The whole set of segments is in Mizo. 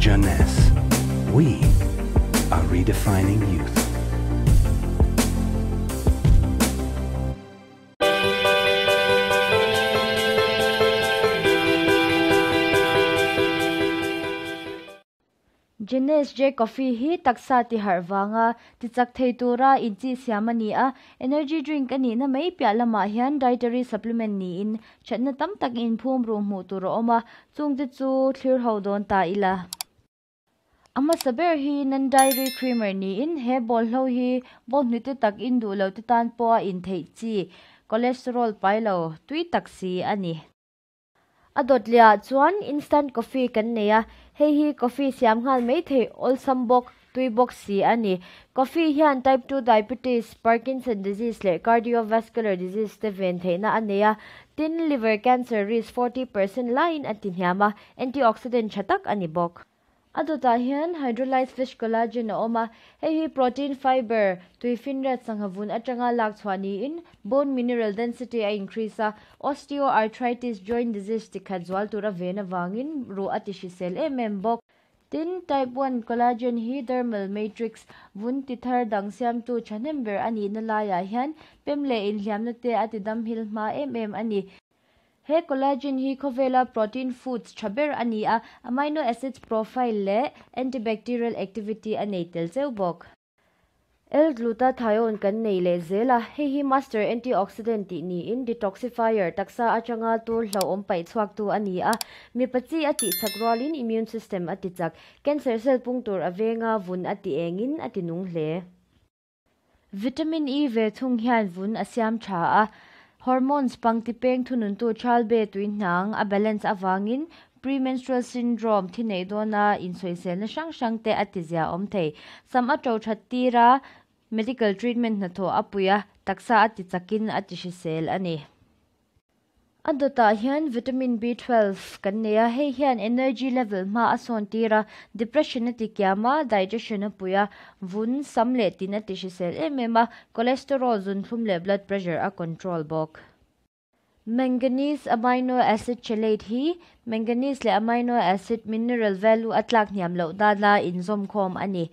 Jeunesse. We are redefining youth. Jeunesse J Coffee hi taksa ti harh vanga ti chak thei tura inchi siam a ni a, energy drink a nihna mai piah lamah hian dietary supplement niin thatna tam tak inphum ru hmuh tur a awm a, chungte chu thlir ho dawn ta ila. A hmasa ber hi non dairy creamer niin he bawlhlo hi bawnghnute tak in duh lo te tan pawha intheih chi cholesterol pai lo tui tak si a ni. A dawt leh ah chuan instant coffee kan nei a, hei hi coffee siam nghal mai theih awlsam bawk, tui bawk si a ni. Coffee hian type 2 diabetes, Parkinson disease leh cardiovascular disease te ven theihna a nei a, tin liver cancer risk 40% laiin a ti hniam a, antioxidant tha tak a ni bawk. A dawtah hian hydrolyzed fish collagen a awm a, hei hi protein fiber, tuifinriat sangha vun atanga lak chhuah niin bone mineral density a increase a, osteoarthritis joint disease tikhat zual tur a ven avangin ruh a ti hrisel em em bawk. Tin, type one collagen hi dermal matrix, vun ti thar dang siamtu thahnem ber a nihna laiah hian pem leh inhliamna te a ti damhil hma em em a ni. He collagen hi khawvela protein foods tha ber a ni a, amino acids profile leh antibacterial activity a nei tel cheu bawk. L-glutathione kan nei leh zel a, hei hi master antioxidant tih niin detoxifier, taksa atanga tur hlauhawm paih chhuaktu a ni a, mipa chi a tihchak rualin immune system a tichak, cancer cell pung tur a venga vun a ti engin a ti nung hle. Vitamin E ve thung hian vun a siam tha a, hormones pangti peng thununtu Chalbe tuihnang a balance avangin premenstrual syndrome thi neih dawna insawiselna hrang hrang te a tizia awm thei. Sam a to that tir a, medical treatment hnathawh a pui a, taksa a ti chakin a ti hrisel a ni. A dawtah hian vitamin B12 kan nei a, hei hian energy level hma a sawn tir a, depression a ti kiam a, digestion a pui a, vun, sam leh tin a ti hrisel em em a, cholesterol, zunthlum leh blood pressure a control bawk. Manganese amino acid chelate hi manganese leh amino acid mineral value a tlak hniam loh dana inzawmkhawm a ni.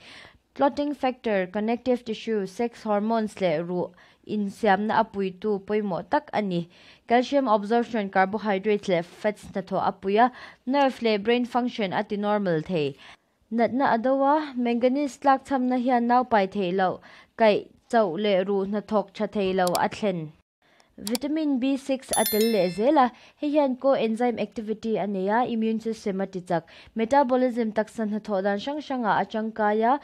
Clotting factor, connective tissue, sex hormones leh ruh insiamna a puitu pawimawh tak a ni. Calcium absorption, carbohydrates leh fats hnathawh a pui a, nerve leh brain function a ti normal thei. Natna a do a, manganese tlak chhamna hian nau pai theih loh, kaih, chauh leh ruh hnathawk tha thei lo a thlen. Vitamin B6 a tel leh zel a, hei hian coenzyme activity a nei a, immune system a ti chak. Metabolism taksa hnathawh dan hrang hrangah a tangkai a,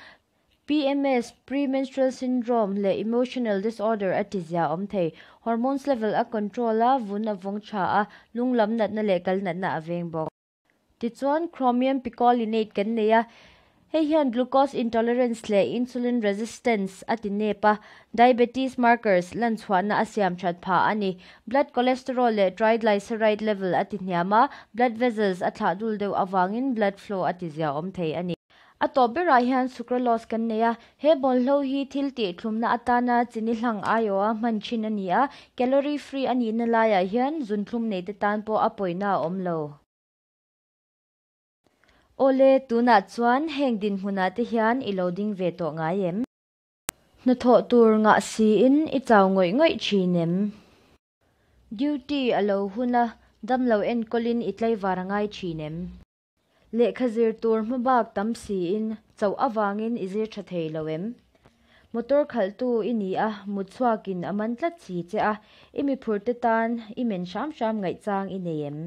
PMS, premenstrual syndrome, leh emotional disorder a ti zia awm thei. Hormones level a control a, vun a vawng tha a, lung lam natna leh kal natna a veng bawk. Tichuan, chromium picolinate kan nei a, hei hian glucose intolerance leh insulin resistance a ti nep a, diabetes markers lan chhuahna a siam that phah a ni. Blood cholesterol leh triglyceride level a ti hniam a, blood vessels a thlah dul deuh avangin blood flow a ti ziaawm thei a ni. A tawp berah hian sucralose kan nei a, he bawlhlo hi thil tih thlumna atana chini hlang aiawha hman thin a ni a, calorie free a nihna laiah hian zunthlum neite tan pawh a pawina a awm lo. Awle, tunah chuan heng dinhmunah te hian i lo ding ve tawh ngai em? Hnathawh tur ngah siin i chau ngawih ngawih thin em? Duty a lo hun a, damlo enkawlin i tlaivar a ngai thin em? Lehkha zir tur hmabak tam siin chauh avangin i zir tha thei lo em? Motor khalhtu i ni a, mut chhuakin a man tlat si che a, i miphurte tan i men hram hram ngaihchang i nei em?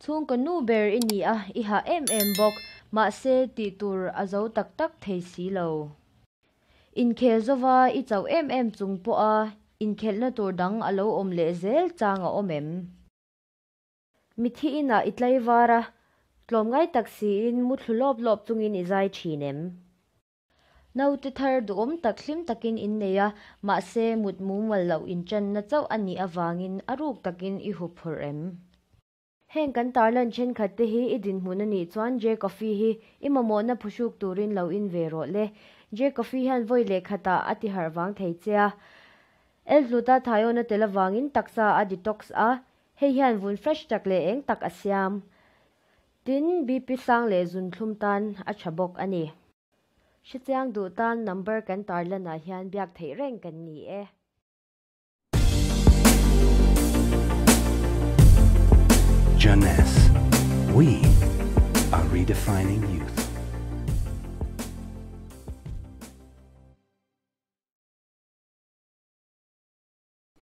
Chhungkaw nu ber i ni a, i hah em em bawk, mahse tih tur a zo tak tak thei si lo. Inkhel zova i chauh em em chung pawha inkhelhna tur dang a lo awm leh zel chang a awm em? Mithi inah i tlaivar a, tlawmngai tak siin mu thlu lawp lawp chungin i zai thin em? Naute thar duhawm tak hlim takin in nei a, mahse mut mumal loh inchanna chauh a nih avangin a ruk takin i hup phurh em? Heng kan tarlan thenkhat te hi i dinhmun a nih chuan J Coffee hi i mamawhna phuhruk turin lo in ve rawh le. J Coffee hian vawi leh khatah a ti harh vang thei che a. L-glutathione a tel avangin taksa a detox a, Hei hian vun fresh tak leh eng tak a siam. Tin, BP sang leh zunthlum tan a tha bawk a ni. Hrechiang duh tan number kan tarlanah hian biak theih reng kan ni e. Jeunesse. We are redefining youth.